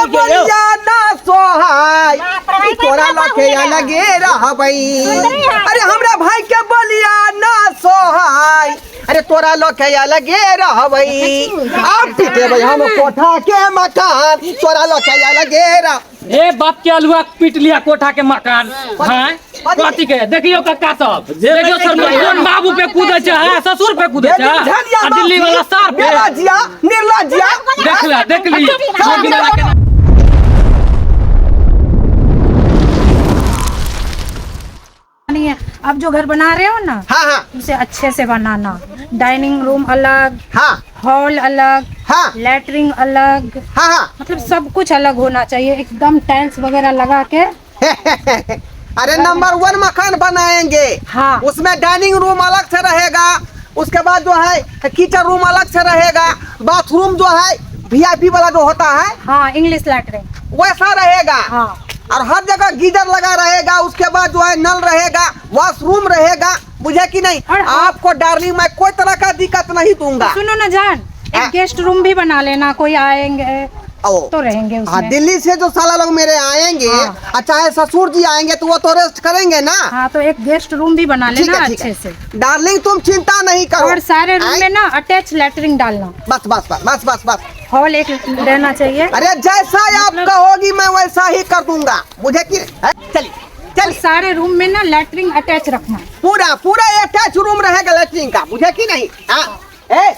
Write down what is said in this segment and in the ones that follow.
बोलिया ना सोहाय, ई तोरा लके अलगे रहबै। अरे हमरा भाई के बोलिया ना सोहाय, अरे तोरा लके अलगे रहबै। आब पिटेबै हम कोठा के मकान, तोरा लके अलगे रह। ए बाप के अलुआ पीट लिया कोठा के मकान। हाँ, कथी के देखियो कक्का सब, देखियो सर कोन बाबू पे कूदे छै, हाँ, ससुर पे कूदे छै, आ दिल्ली वाला सार पे। निर्लज्जिया, निर्लज्जिया। देख ला, देख ली। नहीं है। अब जो घर बना रहे हो ना, हाँ हाँ, उसे अच्छे से बनाना। डाइनिंग रूम अलग, हाँ, हॉल अलग, हाँ, लैटरिन अलग, हाँ हाँ, मतलब सब कुछ अलग होना चाहिए, एकदम टाइल्स वगैरह लगा के। अरे नंबर 1 मकान बनाएंगे। हाँ। उसमें डाइनिंग रूम अलग से रहेगा, उसके बाद जो है किचन रूम अलग से रहेगा, बाथरूम जो है वीआईपी वाला जो होता है, हाँ, इंग्लिश लैटरिन वैसा रहेगा। हाँ। और हर जगह गीजर लगा रहेगा, उसके बाद जो है नल रहेगा, वॉशरूम रहेगा, बुझे कि नहीं? और आपको डार्लिंग मैं कोई तरह का दिक्कत नहीं दूंगा। सुनो ना जान, एक हाँ। गेस्ट रूम भी बना लेना, कोई आएंगे ओ। तो रहेंगे हाँ, उसमें। दिल्ली से जो साला लोग मेरे आएंगे, हाँ। और चाहे ससुर जी आएंगे तो वो तो रेस्ट करेंगे ना। हाँ, तो एक गेस्ट रूम भी बना ठीक लेना है, ठीक अच्छे है। से। डार्लिंग तुम चिंता नहीं करो। और सारे रूम आए? में ना अटैच लैटरिन डालना। बस बस बस बस बस बस। हॉल एक रहना चाहिए। अरे जैसा आप कहोगी मैं वैसा ही कर दूंगा, मुझे कि चलिए चलिए। सारे रूम में ना लैटरिन अटैच रखना। पूरा पूरा अटैच रूम रहेगा लैटरिन का, मुझे कि नहीं? हाँ। ए,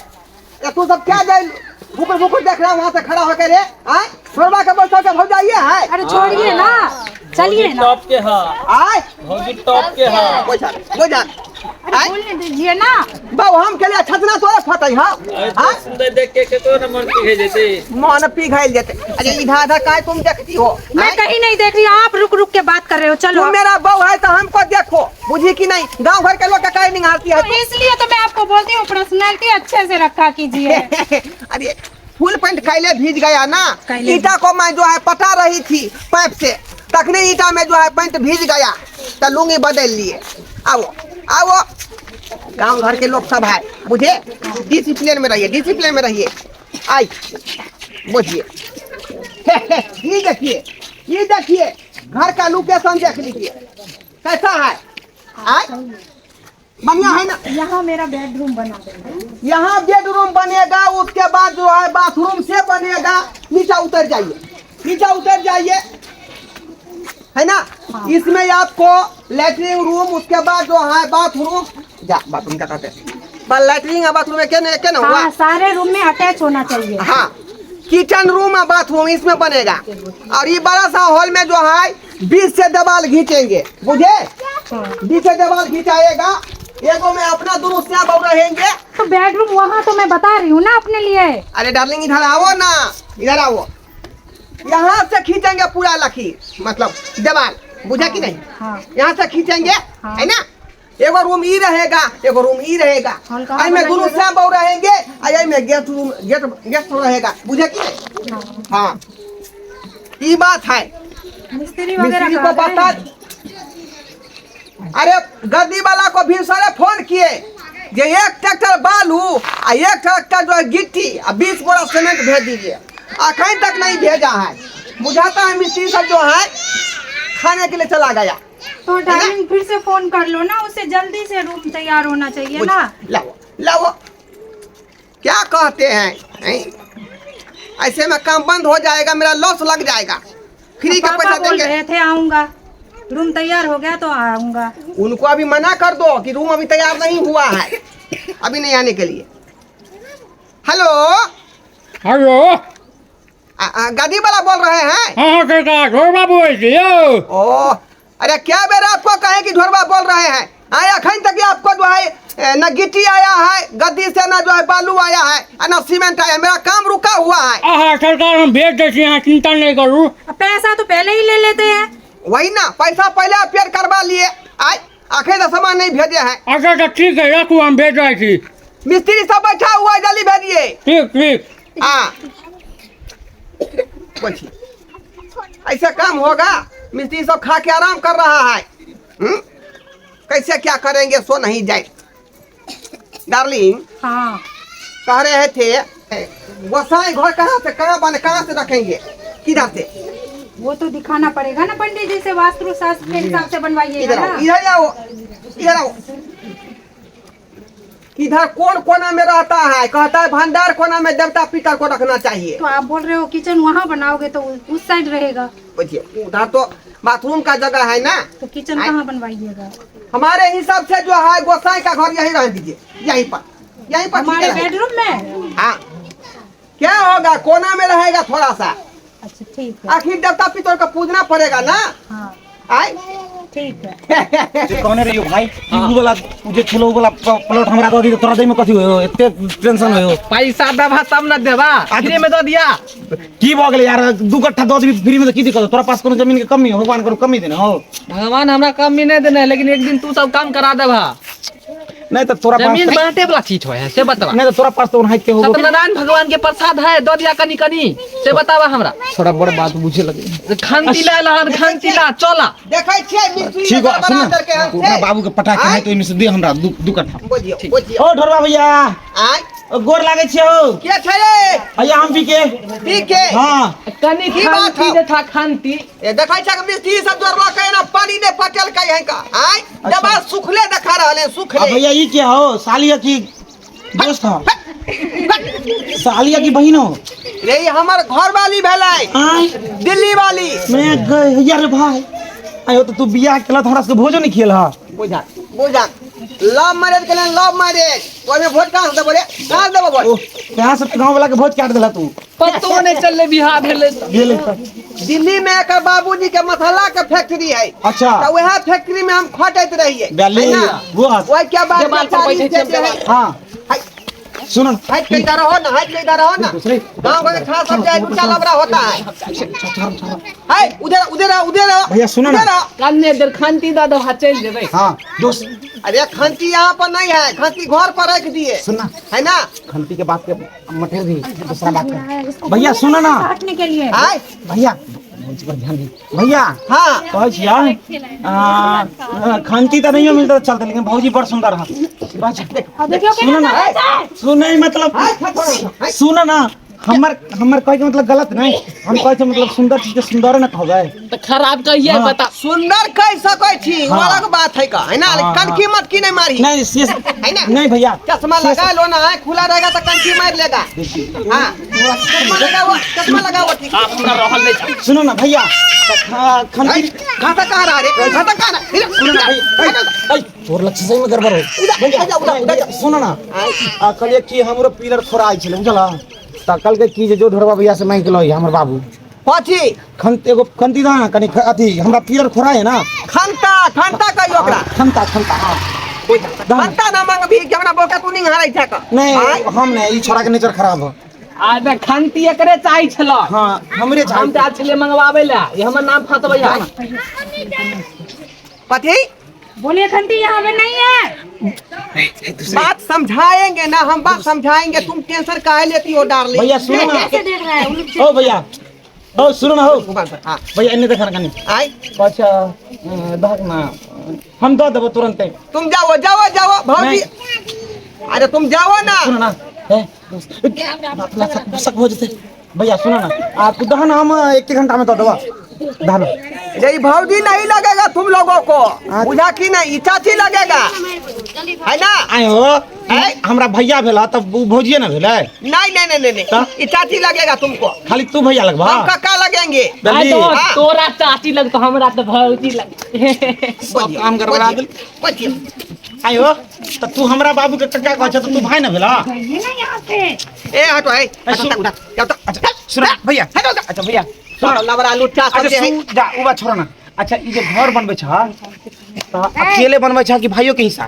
ए, तू सब क्या जाए ऊपर ऊपर देख रहा है वहाँ से खड़ा होकर रे? हाँ? छोड़वा के बोलता के भौजाइए है। अरे छोड़िए ना, चलिए ना। टॉप के हाँ। आए? भौजी टॉप के हाँ। बोझा, बोझा। अरे आए? बोलने दीजिए ना। बाबू हम के लिए छतना तोरा फटई हाँ? हाँ? सुंदर देख के केकरो ना मन पिघल जेते। मन पिघल जेते। अरे इधर इधर काहे तुम देखती हो? मैं आए? कहीं नहीं देख रही, आप रुक रुक के बात कर रहे हो। चलो तुम मेरा बहू है तो हमको देखो, बुझी कि नहीं? गांव घर के लोग के काहे निहारती है? तो इसलिए तो मैं आपको बोलती हूँ पर्सनालिटी अच्छे से रखा कीजिए। अरे फुल पैंट कैले भीज गया ना, कैले ईटा को मैं जो है पटा रही थी पाइप से, तखने ईटा में जो है पैंट भीज गया तो लुंगी बदल लिए। आओ आओ, गांव घर के लोग सब है, बुझे? डिसिप्लिन में रहिए, डिसिप्लिन में रहिए। आई बुझिए। ये देखिए, ये देखिए घर का लोकेशन देख लीजिए कैसा है। आए बढ़िया है ना? यहाँ मेरा बेडरूम बना देंगे। यहाँ बेडरूम बनेगा, उसके बाद जो है बाथरूम से बनेगा। नीचा उतर जाइए, नीचा उतर जाइए, है ना? हाँ। इसमें आपको लैट्रिन रूम, उसके बाद जो है बाथरूम, जा बाथरूम क्या कहते हैं, पर लैट्रिन और बाथरूम में क्या नहीं, क्या ना हुआ? हाँ, सारे रूम में अटैच होना चाहिए। हाँ, किचन रूम और बाथरूम इसमें बनेगा। और ये बड़ा सा हॉल में जो है बीच से दीवार खींचेंगे, बुझे? हाँ। बीच से दीवार खींचाएगा, एगो में अपना दोनों से बहू रहेंगे। तो बेडरूम वहाँ तो मैं बता रही हूँ ना अपने लिए। अरे डार्लिंग इधर आओ ना, इधर आओ। यहाँ से खींचेंगे पूरा लकीर, मतलब दीवार, बुझा कि नहीं? हाँ। यहाँ से खींचेंगे, हाँ। है ना? एगो रूम ई रहेगा, एगो रूम ई रहेगा। हॉल कहाँ आई में दोनों बनाइएगा? श्याम बहू रहेंगे, आई में गेस्ट रूम, गेस्ट, गेस्ट रहेगा, बुझे कि नहीं? हाँ। हाँ, ये बात है। मिस्त्री वगैरह मिस्त्री को कहाँ गए? बता, अरे गद्दी वाला को भी सारे फोन किए जे एक ट्रैक्टर बालू आ एक ट्रैक्टर जो है गिट्टी आ 20 बोरा सीमेंट भेज दीजिए। अखन तक नहीं भेजा है। बुझाता है मिस्त्री सब जो है खाने के लिए चला गया। तो डार्लिंग फिर से फोन कर लो ना उसे, जल्दी से रूम तैयार होना चाहिए ना। लाओ लाओ, क्या कहते हैं, हैं? ऐसे में काम बंद हो जाएगा, मेरा लॉस लग जाएगा। फ्री का पापा पैसा बोल देंगे। रहे थे आऊंगा, रूम तैयार हो गया तो आऊंगा। उनको अभी मना कर दो कि रूम अभी तैयार नहीं हुआ है, अभी नहीं आने के लिए। हेलो। हेलो। गादी वाला बोल रहे हैं? हाँ हाँ काका, ढोरबा बोल रही हो। ओ अरे क्या बेरा आपको कहे कि ढोरबा बोल रहे हैं? आया अखन तक आपको जो है न गिट्टी आया है गद्दी से, न जो है बालू आया है, न सीमेंट आया, मेरा काम रुका हुआ है। हाँ सरकार हम भेज देते हैं, चिंता नहीं करू। अब पैसा तो पहले ही ले लेते हैं। वही ना, पैसा पहले आप पेड़ करवा लिए, आए आखिर तो सामान नहीं भेजे हैं। अच्छा तो ठीक है, रखू, हम भेज रहे थी। मिस्त्री सब बैठा हुआ है, जल्दी भेजिए। ठीक ठीक। हाँ पूछिए, ऐसा काम होगा? मिस्त्री सब खा के आराम कर रहा है। कैसे क्या करेंगे सो नहीं जाए। डार्लिंग। हाँ। कह रहे थे गोसाई घर कहाँ से, कहाँ बने, कहाँ से रखेंगे? किधर से? वो तो दिखाना पड़ेगा ना पंडित जी से, वास्तु शास्त्र के हिसाब से बनवाइएगा इधर आओ, ना। इधर आओ, इधर आओ। किधर कौन कोना में रहता है? कहता है भंडार कोना में देवता पितर को रखना चाहिए। तो आप बोल रहे हो किचन वहाँ बनाओगे तो उस साइड रहेगा। बुझिए, उधर तो बाथरूम का जगह है ना। तो किचन कहाँ बनवाइएगा? हमारे हिसाब से जो है गोसाई का घर यही रहने दीजिए, यहीं पर, यहीं पर ठीक हमारे रहेगा। बेडरूम में? हाँ, क्या होगा, कोना में रहेगा थोड़ा सा। अच्छा ठीक है। आखिर देवता पितर का पूजना पड़ेगा ना। हाँ आए ठीक है। जे कहने रहियो भाई कि उ वाला उ जे छलो उ वाला प्लॉट हमरा दऽ दी, तोरा दै में कथी होयो, एते टेंशन होयो? पैसा देबा तब न देबा, फ्री में दऽ दिया। की भऽ गेलै यार, 2 कट्ठा दऽ देबी फ्री में तऽ की दिक्कत हो? तोरा पास कोनो जमीन के कमी हो? भगवान करू कमी देने हो? भगवान हमरा कमी नहीं देने, लेकिन एक दिन तू सब काम करा देबा। नहीं तो तोरा पास जमीन बांटे वाला चीज होय है से बतावा। नहीं तो तोरा पास तो ओनाहिते होबो। सत्यनारायण भगवान के प्रसाद है, दऽ दिया कनी कनी, से बतावा हमरा। थोड़ा बड़ बात बुझे लगे। खंती ला लहन, खंती ला चला। देखै छियै मिस्त्री ठीक हो, बना सुन ना, देलकै हन अपना से। बाबू के पटा के आँय? है तो ओहिमे से दे हमरा दू कट्ठा। बुझियौ, बुझियौ। ओ ढोरबा भैया, आँय? ओ गोर लागै छियै हो। के छै रे? भैया हम पी के। पी के? हाँ। कनी की बात खंती हौ? देथा खंती। ए देखै छै कि मिस्त्री सब जोड़लकै ना, पानी नहि पटेलकै हन का। आँय? दवा सुखले देखा रहल है, सुखले। आ भैया ई के हो, सालिया की दोस्त हो? सालिया की बहिन हो? रे ई हमर घर वाली भेलै। आँय? दिल्ली वाली। मैं गए यार भाई, आयो तो तू बियाह केला त हमरा से भोजन नहीं खियल हा। बुझा बुझा, love marriage Kellen, love marriage, ओहिमे भोज कहाँ से देबो रे, कहाँ से देबो भोज? ओ कहाँ से गांव वाला के भोज काट देला तू? पतो नहीं चलले बियाह भेलै। गेलै त। दिल्ली में एकर बाबूजी के मसाला के फैक्ट्री है। अच्छा। तो वह फैक्ट्री में हम खटैत रहिए। बेली, है ना? वो हंस। ओहि के बाद देवाल पर बेचारी बैठे जे छियै हम। है, हाँ। हाय। सुनो ना। हट के इधर रहो ना, हट के इधर रहो ना। दूसरे। गांव के खा सब जाए, लुच्चा लबड़ा होता है। हाय, उधर, उधर रहो, उधर रहो। भैया, सुनो ना। उधर रहो। कन्ने देर खंती दऽ देबा, चलि जेबै। हाँ, दोस्त। अरे खंती यहाँ पर नहीं है, खंती घर पर रख दिए। सुनना। है ना? खंती के बात के मटेर दी, दूसरा बात कर। इसको भैया, सुनो ना। काटने के लिए। आय। भैया, मुझ पर ध्यान दी। भैया। हाँ। कहै छियै, खंती तऽ नहियो मिलता तऽ चलतै, लेकिन भौजी बड़ सुंदर है। अब देखियो सुनो ना। सुनै मतलब, सुनो ना, हमर हमर कहै के मतलब गलत नहीं, हम कहै छै मतलब सुंदर चीज के सुंदर न कहबै। तऽ खराब कहिए हाँ। बता। सुंदर कह सकै छी, हाँ। वो अलग बात है का, है ना? हाँ, कनखी मत की नहीं मारी। नहीं, से है ना? नहीं भैया। चश्मा लगा लो ना, आँख खुला रहेगा तो कनखी मार लेगा। हाँ। चश्मा लगाओ, चश्मा लगाओ, ठीक। आप हमरा रहल नहीं चाही। सुनो ना भैया, खंती खाता कहाँ रहा रे? खाता कहाँ रहा? इधर, सुनो ना, इधर, भाई, ऐ, तोर लक्ष्य सही में गड़बड़ हो। उधर, भैया, उधर, उधर, नहीं, उधर। सुनो ना, आ, कहलिए कि हमरो पिलर खोराइ छलै, बुझल? तऽ कहलकै कि जे जो ढोरबा भैया से मांगि के लऽ हमर बाबू। कथी? खन एगो खंती दा कनी अथी हमरा पिलर खोराइ है ना। खंता, खंता कहियो ओकरा। खंता, खंता, हाँ। खंता ना मांगबी कि हमरा बोका तू नहीं हारै छै का। नहीं, हम नहीं, ई छोरा के नेचर खराब हो। आ तऽ खंती एकरे चाही छल। हाँ, हमरे चाही। हम तऽ आयल छलियै मंगवाबै लए, ई हमर नाम फंसबै है। कथी? बोलिए खंती यहाँ पे नहीं है। बात समझाएंगे ना हम, बात समझाएंगे, तुम टेंशन काहे लेती हो डार्लिंग? भैया सुनो ना। कैसे देख रहा है उन लोग से? ओ भैया, ओ सुनो ना हो। हाँ। भैया एने देखा ना कनी। आय। अच्छा, दहक ना, हम दऽ देबो तुरंते। तुम जाओ, जाओ, जाओ भौजी। नहीं। अरे तुम जाओ ना। सुनो ना, ए, बात ला सक, सक हो जते। भैया सुनो ना, आप दहन हम 1 घंटा में दऽ देबो। दहन। ये भौजी नहीं लगेगा तुम लोगों को, हाँ। बुझा कि नहीं? ई चाची लगेगा, है ना? आय हो, आय? हमरा भैया भेला तब उ भौजिए ना भेलै। नहीं, नहीं, नहीं, नहीं, नहीं। ता? ई चाची लगेगा तुमको। खाली तू भैया लगबा? हम कक्का लगेंगे। बेली। आय तो हाँ। तोरा चाची लगतो, हमरा तो भौजी लग। सब काम गड़बड़ा गेल। बोलिए। आय हो, त तू हमरा बाबू के कक्का कहै छ त तू भाई ना भेला? ये ना यहाँ से। ए, हटो, ए, हटो, सुन। उठा, जाओ तो। अच्छा, सुन भैया। हटो, हटो। अच्छा भैया, सुन, लबड़ा लुच्चा सब अच्छा, जे है। सुन, जा, उ बात छोड़ो ना। अच्छा, ई जे घर बनबै छ, त अकेले बनबै छ कि भाइयो के हिस्सा?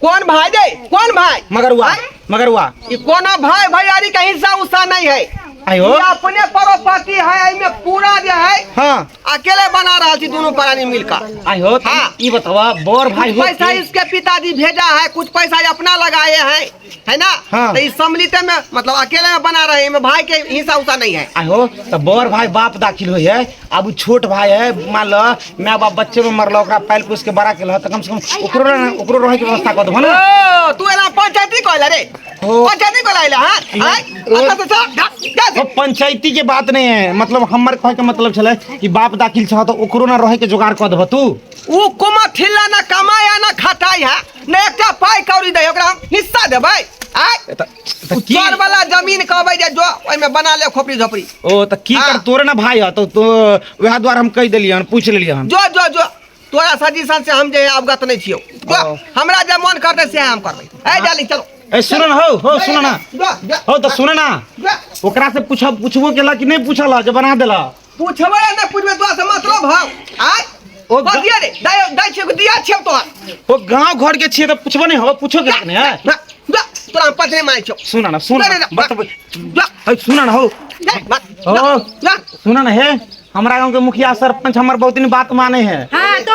कौन भाई रे? कौन भाई? मगरुआ, आय? मगरुआ। ई कोनो भाई भैयारी का हिस्सा उस्सा नहीं है। आयो। ये अपने प्रॉपर्टी है, एमे पूरा जे है, हाँ। अकेले बना रहा छी दोनों प्राणी मिलकर। आयो, त हाँ। ई बतावा, बड़ भाई हो पैसा कि- इसके पिताजी भेजा है, कुछ पैसा अपना लगाए हैं, है ना? हाँ। तो इस सम्मिलित में मतलब अकेले में बना रहे हैं, भाई के हिस्सा उसा नहीं है। आहो, तो बड़ भाई बाप दाखिल हुई है, अब उ छोट भाई है, मान लो my बाप बच्चे में मरल, ओकरा पाल पोस के बड़ा केल, तो कम से कम ओकरो रहे के व्यवस्था कर देबो ना। ओ, तू एना पंचायती कहला रे? पंचायती बोलाइला हां आय अच्छा तो चल जा जा ओ पंचायती के बात नहीं है, मतलब हमर कहे के मतलब छले कि बाप दाखिल छ तो ओकरो ना रहे के जोगाड़ क देबह तू। उ कोमा ठिल्ला ना कमाया ना खटाई है ना एकटा पाई कौड़ी दे, ओकरा हम हिस्सा देबै। आय त त की चोर वाला जमीन कहबै जे जो ओहिमे बना ले खोपड़ी झोपड़ी। ओ त की हाँ। कर तोरे ना भाई है तो वएह द्वारा हम कहि देलियै हन, पूछि लेलियै हन। जो जो जो तोरा सजेशन से हम जे अवगत नहीं छियौ, जो ओ। हमरा जे मन करतै से हम करबै। ए डाली चलो। ए सुन ना, हो हो सुन ना, जो, जो, हो त सुन ना, जो। ओकरा से पूछब पूछबो केला कि नहीं पूछल जे बना देला? पूछबै आ नहि पूछबै तोरा से मतलब हौ। आय ओ दिया रे दाइ दाइ छियौ दिया छियौ तोहर। ओ गांव घर के छियै त पूछबो नहीं हो, पूछो केला नहीं है? ना, जा, तोरा हम पछने मारै छियौ। सुन ना, सुन ना, ना, ना, बतबै। जा, ए सुन ना, हो जा, बस, ओ। जा, जा। सुन ना, हे हमरा गांव के मुखिया सरपंच हमर बहुत दिन बात माने है। हाँ तो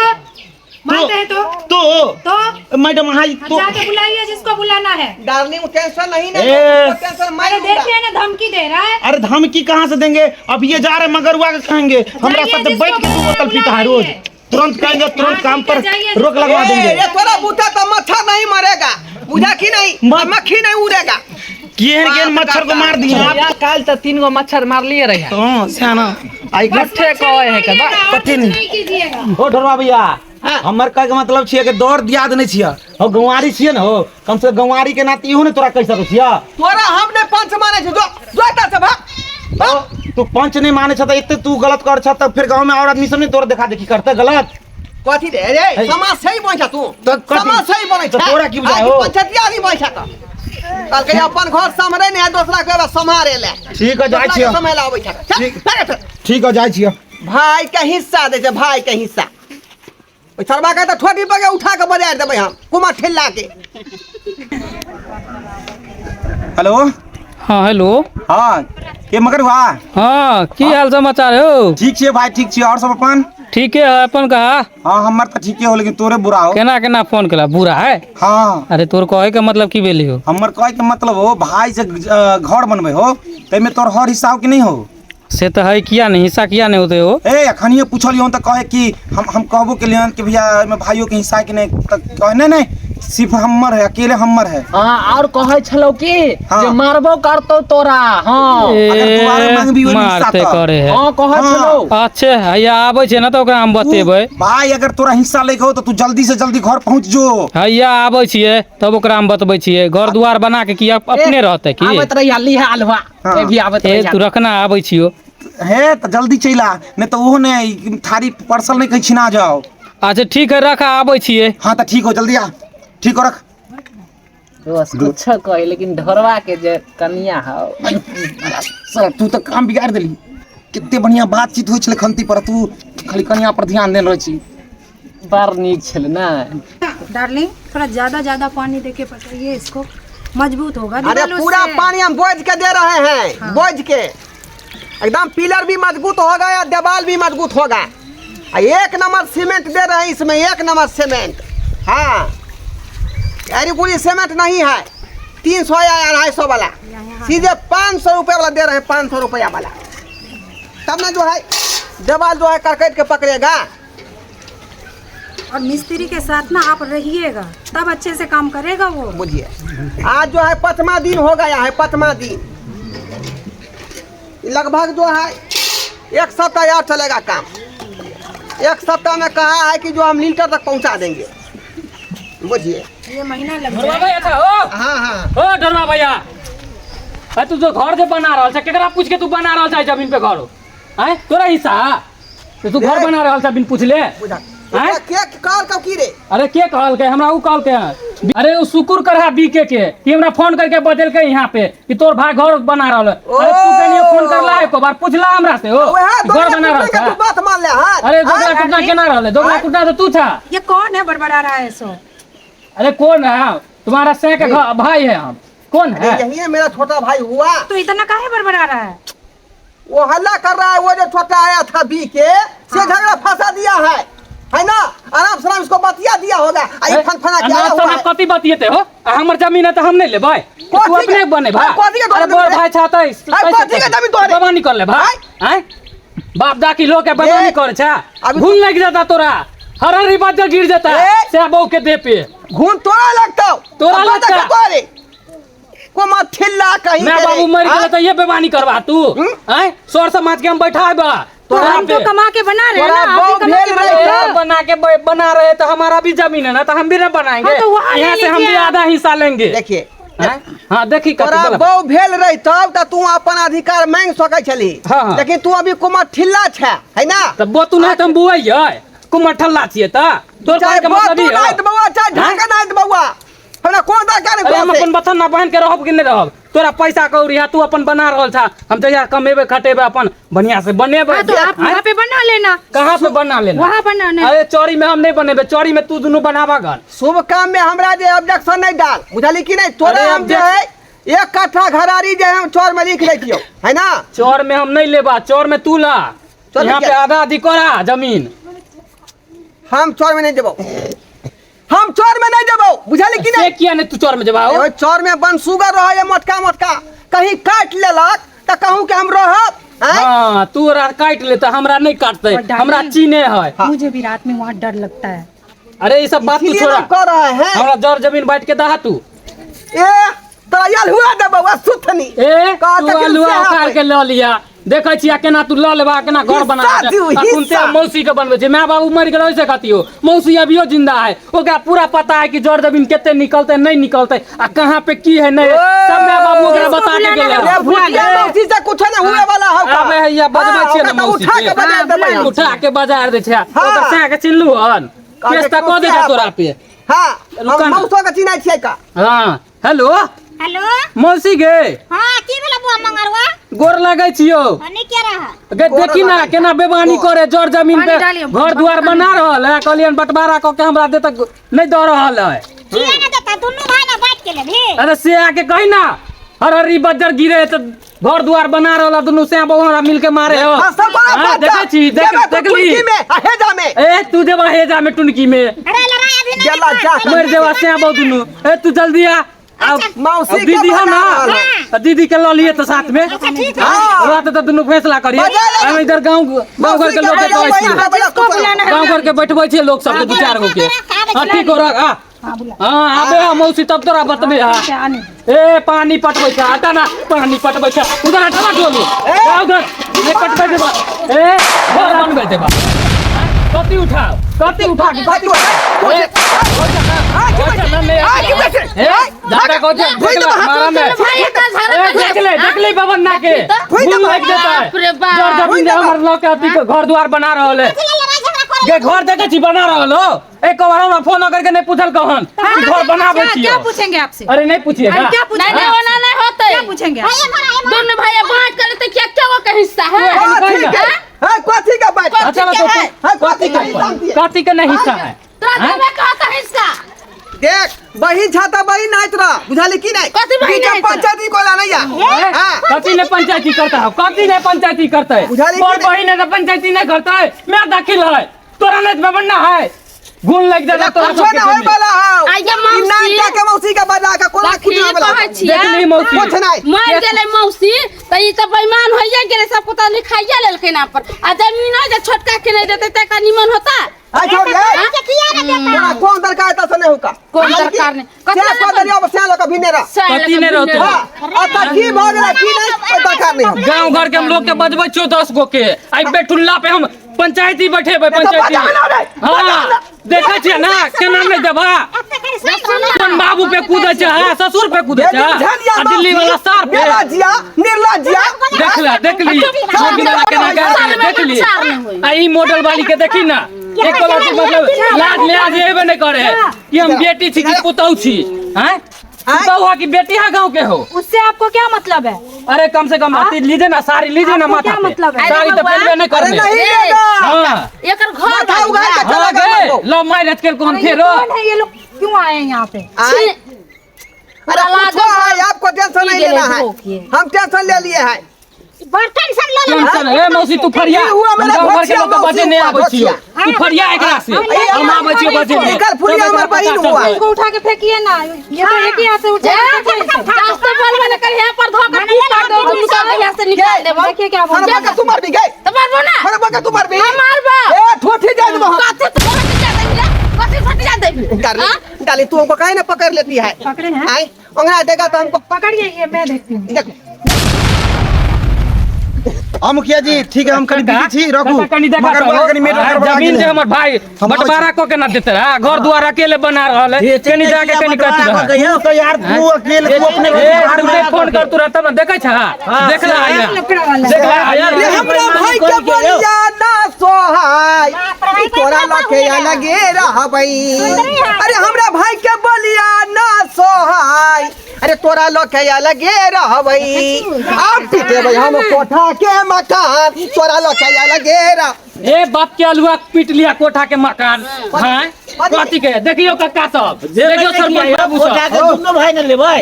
मानते हैं तो तो मैडम हाँ तो जाके बुलाइए जिसको बुलाना है। डार्लिंग टेंशन नहीं ना, ए। उसको टेंशन मत अरे लूंगा। देखिए ना धमकी दे रहा है। अरे धमकी कहाँ से देंगे, अब ये जा रहे मगरुआ के कहेंगे हमरा जाइए साथ जिसको बैठ के तू बुलाना बोतल पीता है रोज, बुलाइए। तुरंत कहेंगे तुरंत हाँ, काम ठीक है, पर जाइए रोक लगवा ए, देंगे। ये तोरा बूटा तो मच्छर नहीं मरेगा, बुझा कि नहीं, मक्खी नहीं उड़ेगा। केहन केहन मच्छर को मार दिए आप। या काल त 3 गो मच्छर मारलिए रहे। तो सियाना आई बस झूठे मच्छर कहे है के बा, मारिएगा, और पते कुछ नहीं। नहीं कीजिएगा। ओ ढोरवा भैया, हमर कहे के मतलब छियै कि दौड़ दियाद नहीं छियै, हो गंवारी छियै ने, हो कम से कम गंवारी के नाते इहो ने तोरा कहि सकै छियै। तोरा हम ने पंच माने छै, जो जो एतऽ से भाग। ओ, तू पंच नहीं माने छ त एते तू गलत कर छ त फिर गांव में और आदमी सब नहीं तोरा देखा देखी करते गलत। कथी रे रे, है। समाज सही बनै छ तू। त कथी? समाज सही बनै छ। त तोरा की बुझाइ आज हो? पंचायतिया आदमी बनै छ त। कहलकै अपन घर सम्हरे नहीं है, दोसरा के बस सम्हारे ले। ठीक है, जाइ दोसरा के छियै। सम्हारे आबै छ। चल, ठीक। चल, चल। ठीक है, जाइ छियै। भाई के हिस्सा दै छै, भाई के हिस्सा। ओहि सरबा के तऽ ठोकी पर के उठा के बजार देबै हम कुमार ठेला के। हेलो। हाँ हेलो। हाँ के मगरुआ? हाँ की हाल समाचार हो? ठीक छियै भाई, ठीक छियै। और सब अपन? ठीके है, अपन कहा? हाँ हमर तऽ ठीके हो, लेकिन तोरे बुरा हो। केना केना फोन केला बुरा है? हाँ। अरे तोर कहे के मतलब की भेली हो? हमर कहे के मतलब हो भाई से घर बनबै हो तैमे तोर हर हिस्सा हो कि नहीं हो? से तो है, किया नहीं हिस्सा किया नहीं होते हो? ए अखनिए पूछलियो तऽ कहे कि हम कहबो के लिए कि भैया एहिमे भाइयों के हिस्सा है कि नहीं, तऽ कहे नहीं नहीं सिर्फ हमर है, अकेले हमर है। हाँ और कहे छलो कि हाँ। जे मारबो करतो तोरा। हाँ अगर दोबारा मांगबी ओहिमे हिस्सा मारते तऽ। करे है। हाँ कहे हाँ। छलो। अच्छे हैया आबै छै ना तऽ ओकरा हम बतेबै। भाई अगर तोरा हिस्सा लैके हो तऽ तू जल्दी से जल्दी घर पहुँच जो। हैया आबै छियै तब ओकरा हम बतबै छियै। घर दुआर बना के की अपने रहतै की? आबैत रहिया लिहा अलुआ। हाँ। ए भी आबैत ए रहिया। तू रखना आबै छियो। हे तऽ जल्दी चलि आ, नहीं तऽ ओहो ने थारी परसल नहीं कहीं छिना जाओ। अच्छा ठीक है रख आबै छियै। हाँ तऽ ठीक हो, जल्दी आ। ठीक हो रख। दोस्त कुछ कहे लेकिन ढोरवा के जे कनिया हो। सर तू तऽ काम बिगाड़ देली। कितने बढ़िया बातचीत होइ छलै खंती पर, तू खाली कनिया पर ध्यान देने रहै छी। बड़ नीक छलै ना। डार्लिंग थोड़ा ज्यादा ज्यादा पानी देके पकाइए इसको, मजबूत होगा। अरे दीवार पूरा उससे। पानी हम बोझ के दे रहे हैं। हाँ। बोझ के एकदम पिलर भी मजबूत होगा या दीवार भी मजबूत होगा। एक नंबर सीमेंट दे रहे हैं इसमें, एक नंबर सीमेंट। हाँ अरे पूरी सीमेंट नहीं है, 300 या 250 वाला, सीधे 500 रुपये वाला दे रहे हैं, 500 रुपया वाला। तब ना जो है दीवार जो है करकट के पकड़ेगा। और मिस्त्री के साथ ना आप रहिएगा तब अच्छे से काम करेगा वो। बुझिए आज जो है 5वां दिन हो गया है, 5वां दिन लगभग जो है 1 सप्ताह और चलेगा काम। 1 सप्ताह में कहा है कि जो हम लीटर तक पहुंचा देंगे। बुझिए ये महीना लग ढोरवा जाएगा। भैया अच्छा हो। हाँ हाँ। ओ ढोरवा भैया, अरे तू जो घर जे बना रहल छ केकरा पूछ के तू बना रहल छ जमीन पे घर? आय तोरा हिस्सा तो तू घर बना रहल छ बिन पूछले? बुझा आँय? के कहल कब की रे? अरे के कहलकै हमरा, उ कहलकै हँ। अरे उ शुक्र करहा बीके के कि हमरा फोन करके बतेलकै यहाँ पे कि तोर भाई घर बना रहल है। अरे तू कनियो फोन करला एको बार पूछला हमरा से हो वएह घर बना रहल के तू छ? बात मान ले। हाँ अरे दोगला कुटना केना रहल है? दोगला कुटना तो तू था। ये कौन है बड़बड़ा रहा है सो? अरे कौन है? तुम्हारा सह के भाई है हम। कौन है? यही है मेरा छोटा भाई हुआ। तो इतना काहे बड़बड़ा रहा है? वो हल्ला कर रहा है, वो जो छोटा आया था बी के से झगड़ा फंसा दिया है, है ना? आराम से इसको बतिया दिया होगा। आई फन फना के आया हुआ है। कथी बतियेते हो? आ हमर जमीन है तो हम नहीं लेबै। तू कथी अपने के- बने भाई। आ, कथी के अरे जमीन बड़ रे? भाई छा त आ, कथी के जमीन तोहरे? बबानी कर ले भाई। आय बाप दाकी लोग के बबानी देख, कर छा। अभी घुन लग जाता तोरा, हर हर बज्जर गिर जाता ए! से बहू के दे पे। घुन तोरा लगता, तोरा लगता। तोरे। कोमा ठिल्ला कहीं मैं के रे। बाबू मर हाँ? गेल त ये बेमानी करबा तू आय सर समाज के हम बैठाबा तो तोरा हम पे तो कमा के बना रहे हैं ना तोरा आप भी बहू कमा के भेल बना रहे रहे ए, हो। बना के बना रहे तो हमारा भी जमीन है ना तो हम भी ना बनाएंगे। हाँ, तो वहाँ ले यहाँ से हम लीजिए भी आप। आधा हिस्सा लेंगे। देखिए हैं? हाँ देखी कथी तोरा बोला। बहू भेल रही तब त तू अपन अधिकार मांग सकै छली। हाँ, हाँ। लेकिन तू अभी कुमार ठिल्ला छै है ना। तऽ बोतू नहीं तऽ हम बुआइयै कुमार ठल्ला छियै तऽ तोर चाहे कहै के मतलब बतू ई नहीं हौ। त बौआ चाहे ढाका नहीं त बौआ हमरा कोन दरकार अरे हम है अपन बथन ना बहन के रहब कि नहीं रहब? तोरा पैसा कौड़ी है तू अपन बना रहल छा, हम जहिया कमेबे खटेबे अपन बढ़िया से बनेबे। हाँ तो आप आँय? वहाँ पे बना लेना। कहाँ पे बना लेना? वहाँ बनाना। अरे चौरी में हम नहीं बनेबे, चौरी में तू दुनू बनाबा गन। शुभ काम में हमरा जे ऑब्जेक्शन नहीं डाल बुझली कि नहीं। तोरा अरे हम जे है एक कट्ठा घरारी जे हम चौर में लिख लै छियौ है ना। चौर में हम नहीं लेबा, चौर में तू ला। चौर में यहाँ पे क्या? आधा आधी करा जमीन। हम चौर में नहीं जेबौ, हम चौर में नहीं जेबौ बुझली कि से नहीं। किया नहीं तू चौर में जेबा? ओइ चौर में बनसुगर रहै मोटका मोटका, कहीं काट लेलक त कहूँ के हम रहब। आँय? हाँ तू ओरा काट ले त हमरा नहीं काटते, और डाली। हमरा चीने है। मुझे भी रात में वहाँ डर लगता है। अरे ये सब बात तू इसीलिए छोड़ा, हम कह रहे हैं। हमरा जर जमीन बांट के दहा तू। ए तोरा आयल हुआ देबौ आ सुथनी। ए कह तू तक आलुआ से उखाड़ के ल लिया, देखै छियै केना तू ल लेबा केना घर बना हिस्सा दियौ, सुनते हिस्सा। मौसी के बनबै छै। My बाबू मरि गेल ओइसे कतियो मौसी अभियो जिंदा है, ओकरा पूरा पता है कि जर जमीन कते निकलते नहीं निकलते आ कहाँ पे की है नहीं है। सब my बाबू ओकरा बता के गेलै। रे भुतिया मौसी से कुछ नहीं हुए वाला हौ का। आबे हैया बजबै छियै ने हाँ, ओकरा तऽ मौसी उठा के। के बजार देबै हम। उठा के बाजार दै छै। हाँ। ओकर साँह के चिन्हलू हन कहलकै केस तऽ कऽ दै छै तोरा पे। हाँ रुका हम ना। मौसो के चिन्है छियै का। हाँ हेलो हेलो मौसी गे। हाँ की भेल बुआ मंगरवा? गोर लगै छियौ। नहीं के रहा गे देखी ना केना बेमानी करे, जर जमीन पानी पे डालियौ, घर दुआर बना रहल है, कहलियन बंटवारा कऽ के हमरा दे तऽ नहीं दऽ रहल है। किया ना देता? दुनू भाई ना बांट के लेबही। अरे से आके कही ना हर हरी बज्जर गिरे है तऽ घर दुआर बना रहल है, दुनू से बहु हमरा मिल के मारे हो। हाँ, सब बड़ा हाँ, बात देखै छी, जेबै तू देखली। टुनकी में, आ हेजा में। ए तू जेबा हेजा में टुनकी में। अरे लड़ाई अभी नहीं गेला जा। मर जेबा से बहु दुनू। ए तू जल्दी आ। अब मौसी अब के दीदी है बना ना, रहल है। आ दीदी के ल लिए तो साथ में। अच्छा ठीक है। हाँ। रात तो दुनू फैसला करिए। बजा ले। हम इधर गांव गांव घर के लोग के कहै छियै। जिसको बुलाना है गांव घर के बैठबै छियै लोग सबके दू चार गो के। हाँ ठीक हो रख। हाँ हाँ आबे है मौसी तब तोरा बतबे है। ठीक है, आने दो। ए पानी पटबै छै हटा ना, पानी पटबै छै उधर हटा ना डोलू जा उधर नहीं पटबै देबा। ए घर बनबै देबा। कथी उठाओ कथी उठा के कथी उठा? ए, ए, दादा को देख ले मारा में। ए, देख ले देख ले बाबा ना के मुंह फेंक देता है। बाप रे बाप। जर जमीन हमर लऽ के अथी के घर द्वार बना रहल है। लड़ाई झगड़ा करे गे घर देखे छी बना रहल हो। एक बार हमरा फोन करके नहीं पूछल कहन कि घर बनाबै क्या छी। क्या पूछेंगे आपसे? अरे नहीं पूछिएगा। अरे क्या नहीं पूछेंगे? नहीं ओना नहीं होते। क्या पूछेंगे आप? दोनों भाई बांट कर लेते क्या क्या का हिस्सा है? कथी के? हाँ, कथी के बात? अच्छा तो हाँ, कथी के हिस्सा दिए? कथी के नहीं हिस्सा है? तोरा देबे कहता हिस्सा। देख बहिन छाता बहिन नाइत रह बुझाली की नहीं? कथी बहिन बीच में नाइत रह? पंचायती कोला नहीं है। हाँ। कथी नहीं पंचायती करता है? कथी नहीं पंचायती करता है? बुझाली की और नहीं? बहिन है तो पंचायती नहीं करता है। मैं दाखिल है तोरा नहीं बनना है गुण लग जाता तोरा कुछो सबके ना होय में। वाला हौ। आइया ई मौसी। नाइटा के मौसी के बजा के कोना लखी कुछ ना वाला कहै हौ। छियै। देख ली मौसी। कुछ नहीं। मर गेलै मौसी तऽ ई तऽ बेईमान होइए गेलै, सब तऽ लिखाइए लेलखिन अपन। आ जमीन जे छोटका के नहीं देतै तऽ निमन होता। आ छोड़ ले। किया ना देता? तोरा कोन दरकार है तसे नहीं होका। कोन दरकार नहीं। कथी से लए कह देलियौ, अब से लऽ के भी नहीं रह। कथी नहीं रहतै? हाँ, अतः की भऽ गेलै की नहीं कोई दरकार नहीं हौ। गांव घर के हम लोग के बजबै छियौ 10 गो के। आई बेटुल्ला पे हम पंचायती बैठेबै तो पंचायती। बजा ना रे, हाँ देखै छियै ना केना नहीं देबा। कोन बाबू पे कूदै छै? हाँ ससुर पे कूदै छै आ दिल्ली वाला सार पे। निर्लज्जिया निर्लज्जिया। देख ले देख ली मौगी वाला केना गाड़ देख ली। आ ई मॉडल वाली के देखी ना एक बार मतलब लाज लिहाज एबे नहीं करे है कि हम बेटी छी कि पुतहु छी। हैं पुतहु है कि बेटी है गांव के हो? उससे आपको क्या मतलब है? अरे कम से कम आती लीजिए ना साड़ी लीजिए ना आपको माथा क्या पे। मतलब है? साड़ी तो पहनबे नहीं अरे करने। नहीं लेगा। हाँ एकर घर माथा उघाड़ के चला हाँ गया गे बाबू। लव मैरिज के कौन अरे ये फेरो? कौन है ये लोग क्यों आए हैं यहाँ पे? आए? अरे पूछो है आपको टेंशन नहीं लेना है, हम टेंशन ले लिए हैं। बड़ टेंशन ल लेना। टेंशन ए मौसी तू फरिया। ई हुआ मेरा गाँव घर के घोचिया लोग के मौसी बजे नहीं हुआ, आबै छियौ। घोचिया। तू फरिया एकरा से हम आबै छियौ बजे नहीं। निकल फुलिया हमर बहिन हुआ। इसको उठा के फेंकिए ना, ये तो एक ही हाथ से उठा के फेंकिए इसे। जास्ते बोलबे न करी, यहाँ पर धो के पीट काट दो, तुम सब यहाँ से निकाल देबो। देखिए क्या बोल हर रहा बका तू मारबी गई। तो मारबो ना। हर बका तू मारबी। हम मारबो। ए ठोठी जाय देबो हम। कथी तू ठोठी जाय देबी रे? कथी फटिया देबी डार्लिंग डार्लिंग तू हमको काहे ना पकड़ लेती है पकड़े हैं आए अंगना देगा तो हमको पकड़िए ये मैं देखती हूँ देखो हाँ मुखिया जी ठीक है हम कनी बिजी छी रखू कनी कनी देखा मगर तो। बड़ा कनी मेटर आ, गड़बड़ा जमीन गेलै। जे हमर भाई हम बंटवारा क के ना देते रहा घर द्वार अकेले बना रहल है कनी जाके कनी कट रहा है। तू तो यार तू अकेले तू अपने ए, घर तू में नहीं फोन कर तू रहता ना देखै छा देख ला आया लकड़ा वाला देख ला आया रे हमरा भाई के बलिया ना सोहाय ई तोरा लखे लगे रहबै अरे हमरा भाई के बलिया ना सोहाय अरे तोरा लखे लगे रहबै आब पिटेबै हम कोठा के मकान तोरा लखे लगे रह ए बाप के अलुआ पीट लिया कोठा के मकान हैं कथी के देखियो कक्का सब देखियो सरपंच बाबू कोठा सब के दुनू भाई ने लेबै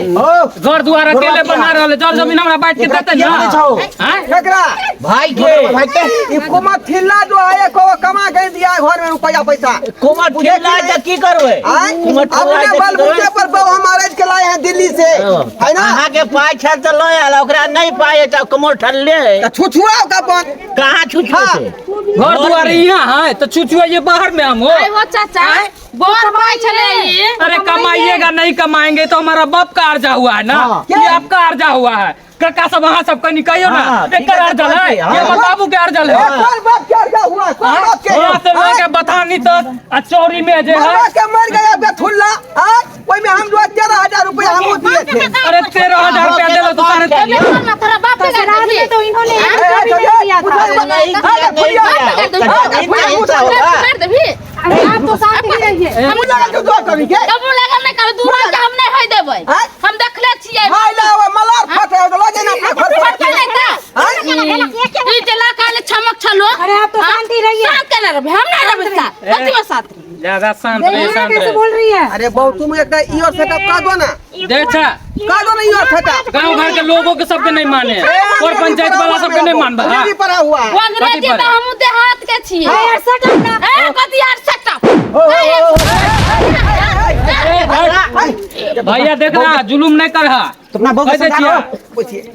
घर द्वार अकेले बना रहल है जल जमीन हमरा बांट के देते ना किया छौ? हैं केकरा भाई के भाई के ई कोमा थिल्ला जो है को कमा के दिया है घर में रुपया पैसा कुमार ठेला त की करबै आय? कुमार ठेला अपने त की बलबूते करबै? पर बहु हम अरेज के लाए हैं दिल्ली से है ना अहाँ के पाइ छल तऽ लऽ आयल ओकरा नहि पाइ है तऽ कमर ठल्ले है तो छुछुआओ का अपन कहाँ छुछुए छै घर द्वार यहाँ है तो चुचुआइए बाहर में हम हो आइ हो चाचा बड़ पाइ छलै ई अरे कमाइएगा नहीं कमाएंगे तो हमारा बाप का अर्जा हुआ है ना ये आपका अर्जा हुआ है काका सब अहाँ सब कनी कहियो ना हाँ, ठीक एकर है, अर्जल है हाँ। ये हमर बाबू के अर्जल ए, है कौन बाप के अर्जा हुआ है? कौन बाप के यहाँ से लऽ के बथानी तक आ चौरी में जे है मरवा के मर गया बेथुल्ला आय ओई में हम जो 13,000 रुपया हम दिए थे अरे 13,000 रुपया देलो तो साढ़े तबे ना तोरा बाप तो के रात देबी में तो इन्होंने एक ए, रुपया भी ए, नहीं दिया पूछो, था नहीं दिया, नहीं दिया। पूछो, हिस्सा होगा। मार देबी अरे आप तो शांत ही रहिए हम लगा के दो करी के तब लगल नहीं कर दूर के हम नहीं होय देबै आय? हम देखले छियै हाय ला वो मलार फटे हो तो लगे ना अपना घर फटके पर नहीं ता आय? ई जे लड़का ले छमक छलो अरे आप तो शांति रहिए शांत केना रहबै हम नहीं रहबै साथ कथी में साथ रहबै? ज्यादा शांत रहे देखिए ना शांत कैसे रहे बोल रही है अरे बहु तुम एक इयो सेटअप कर दो ना देखा कर दो ना इयो सेटअप गांव घर के लोगों के सबके नहीं माने और पंचायत वाला सबके नहीं मानबा हाँ। अंग्रेजी पढ़ा हुआ है वो अंग्रेजी कथी पर? तऽ हमहूँ देहात के छियै अरे यार सट अप ना ए कथी यार सट अप ए, हट। भैया देख रहा जुलूम नहीं कर रहा तो अपना बहू के कैसे समझा छिया? लो। पूछिए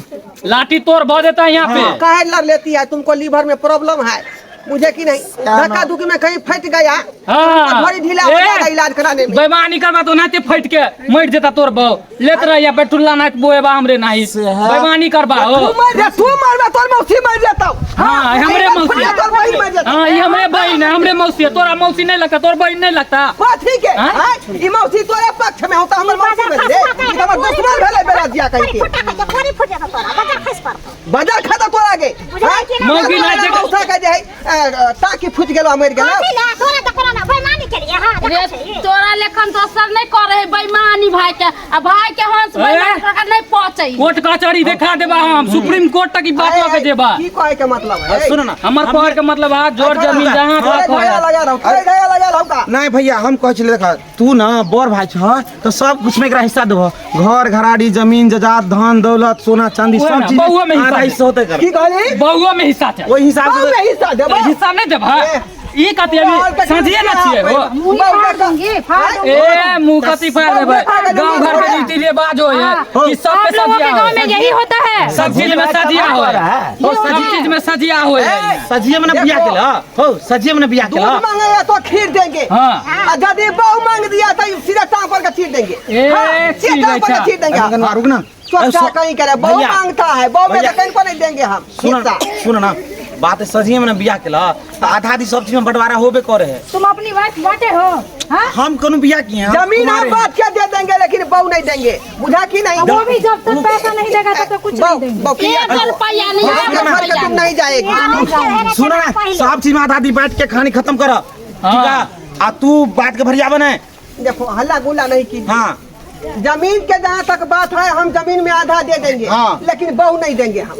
लाठी तोड़ भऽ देता है यहाँ पे काहे लड़ लेती है तुमको लीवर में प्रॉब्लम है मुझे कि नहीं धक्का धुकी में कहीं फट गया हाँ। थोड़ी ढीला हो ए, जाएगा इलाज कराने में बेईमानी करबा तो नाते फट के मर जेता तोर बहू लेत रहिया बेटुल्ला नाच बोएबा हमरे नाही बेईमानी करबा हो तू मर जा तू मरबा तोर मौसी मर जाता हाँ हमरे मौसी तोर बहिन मर जाता हाँ ये हमरे बहन है हमरे मौसी है तोरा मौसी नहीं लगता तोर बहन नहीं लगता कथी के हाँ? हाँ? ई मौसी तोरे पक्ष में होता हमर मौसी भेलै रे ई त हमर दुश्मन भेलै बेरजिया कहि के गोरी फुट जेतौ तोरा बजर खसि पड़तौ बाजार खाता तोरा के हाँ? मौगी नाचे के- मौसा के जे है ताकि फुट गेलो मर गेलो कथी लए तोरा तऽ कोना बेईमानी केलियै हँ रे देखै छी तोरा लेखन दोसर नहीं करे है बेईमानी भाई के आ भाई के हंस बेईमान प्रकार नहीं पहुंचे कोर्ट कचहरी देखा देबा हम सुप्रीम कोर्ट तक ई बात लऽ के जेबा की कहे के मतलब है सुनो ना हमर कहर के मतलब आ जोर जमीन जहाँ थोड़े तक ढाया है लगा रहो थोड़े ढाया लगा रहो का नहीं भैया हम कहै छलियै देखा तू ना बड़ भाई छह तो सब कुछ में एकरा हिस्सा देबह घर घराड़ी जमीन जायदाद धन दौलत सोना चांदी उहे सब ना, चीज बहुओ में हिस्सा आधा दे। हिस्सा होते कर की कहली बहुओ में हिस्सा छै ओहि हिसाब बाप से में हिस्सा देबो हिस्सा नहीं देबा ई कथी अभी साझिए ना छियै हो मुंह फाड़ दूंगी फाड़ दूंगी ए मुंह कथी फाड़ देबै गांव घर के रीति रिवाज होय है कि सब आप पे लोगों सजिया के गांव में होय यही होता है सब चीज में सजिया होय सब चीज में सजिया होय है सजिए में ना बियाह केला हो सजिए में ना बियाह दूध केला मांगेगा तो खीर देंगे हाँ आ यदि बहू मांग दिया तो सीधा टांग पर के चीर देंगे ए, हाँ, सीधा चीर टांग पर के अच्छा। चीर देंगे हम। रुक ना चोचा कहीं करे बहू भैया, मांगता है बहू में भैया। तो कहीं पर नहीं देंगे हम सुन हिस्सा सुन ना बात है सजिए में ना बियाह केला तो आधा आधी सब चीज में बंटवारा होबे करे है तुम अपनी वाइफ बांटे हो हाँ हम कोनो बियाह किए हैं जमीन हम कुमारे हैं। बात क्या दे देंगे लेकिन बहू नहीं देंगे बुझा कि नहीं वो भी जब तक पैसा नहीं देगा तब तक कुछ नहीं बहू देंगे बहू की एक रुपया नहीं बहू एक के छोड़ के रुपया तुम नहीं जाएगी सुन ना सब चीज में आधा आधी बांट के कहानी खत्म कर ठीक है आ तू बात के भरिया बने देखो हल्ला गुल्ला नहीं की हाँ जमीन के जहाँ तक बात है हम जमीन में आधा दे देंगे हाँ। लेकिन बहू नहीं देंगे हम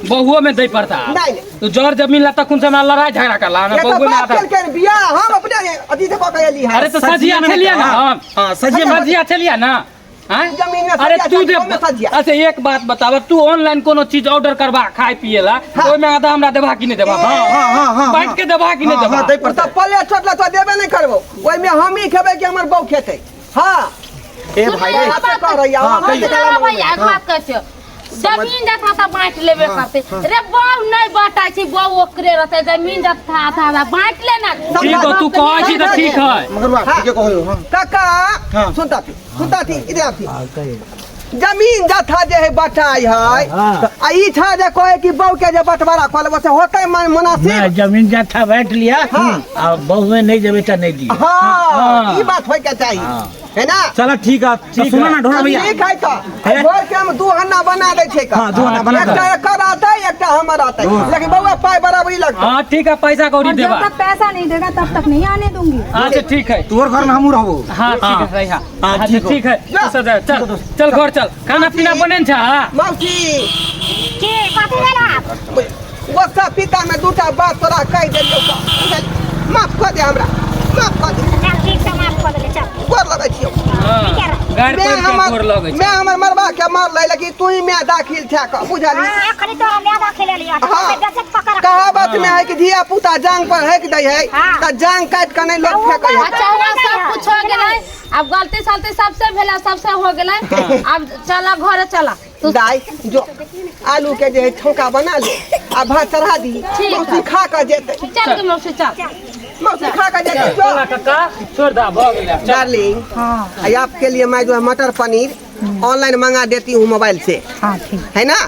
बहुओ में दै पड़ता नहीं, नहीं। तो जर जमीन ला तखुन से हमरा लड़ाई झगड़ा करला ना ये तो बहुओ में बात आधा केलकै बियाह हम अपने अथी से कऽ के एली है अरे तो सजिया छलिया ना हम हाँ सजिए में सजिया छलिया ना हाँ? जमीन में अरे सजिया तू छै, जे ओहिमे सजिया। अच्छा एक बात बताब तू ऑनलाइन कोनो चीज ऑर्डर करबा खाए पिए ला हाँ। ओहिमे आधा हमरा देबा कि नहीं देबा हाँ हाँ हाँ हाँ बांट के देबा कि नहीं हाँ, देबा हाँ, दै ओ पड़तै। तऽ पल्ले छोटला तो देबे नहीं करबो ओहिमे हम ही खेबै कि हमर बहू खेतै हाँ ए भाई रे से कह रही हाँ, है कहियो। सुना भैया एक बात कहै छियौ जमीन जथा तऽ बाँटि लेबे करतै रे बहु नहि बाँटाइ छै बहु ओकरे रहतै जमीन जथा आधा आधा बाँटि ले ना ठीक हो तू कहै छी तऽ ठीक है मगर ठीके कहै हो काका हाँ। सुनता थी सुनता थी इधर आथी जमीन जथा जे है बटाई है आ ई छा जे कहे कि बहु के जे बंटवारा कऽ लेबो से होतै मन मुनासिब जमीन जथा बांट लिया आ बहु में नहीं देबे त नहीं दिया हाँ ई बात होय के चाही है ना चलो ठीक है तो सुनो ना ढोरा भैया ठीक है तो घर के हम दू हन्ना बना दै छै हाँ, दू हन्ना बना दे। एकटा एकर रहतै एकटा हमर रहतै लेकिन बौआ पाइ बराबरी लगतै हाँ ठीक है पैसा कौड़ी और जब देबा तक पैसा नहीं देगा तब तक नहीं आने दूंगी अच्छा ठीक है तोहर घर में हमहूँ रहबो हाँ ठीक है सही हाँ हाँ, अच्छा ठीक हो। ठीक है तो सर चल चल घर चल खाना पीना बने छा मौसी की कथी भेल आब गोस्सा पिता में दूटा बात तोरा कहि देलियौ तऽ माफ कऽ दे हमरा माफ कऽ दे चल ठीक छै माफ कऽ देले चल गोर लगै छियौ हाँ ठीके रह गाड़ मैं पड़ के हमर गोर लगै छै मैं हमर मरबा के मारलै लेकिन तू ही मैं दाखिल छे कऽ बुझलही हाँ एखनी तोरा मैदा खेलेलियो हाँ। बेजत पकड़ कहावत में है कि धिया पुता जांग पर हेक दै है हाँ। तऽ जांग काटि कऽ नहि लोक फेकै है अच्छा हुआ सब कुछ हो गेलै अब गलती सलती सबसे भेलै सबसे हो गेलै अब चला घरे चला तू दाई जो आलू के जे है छौंका बना ले आ भात चढ़ा दी ठीक मौसी है। खा कऽ जेतै चल के मौसी चल मौसी खा कऽ जेतै जो चला काका छोड़ दा भऽ गेलै चल डार्लिंग हाँ आपके लिए मैं जो है मटर पनीर ऑनलाइन मंगा देती हूँ मोबाइल से हाँ ठीक है ना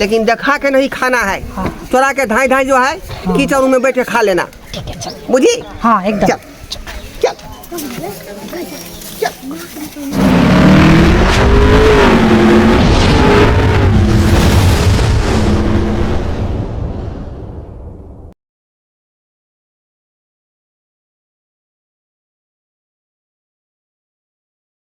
लेकिन देखा के नहीं खाना है चोरा के धाई धाई जो है किचन में बैठे खा लेना बुझी हाँ एकदम चल चल चल।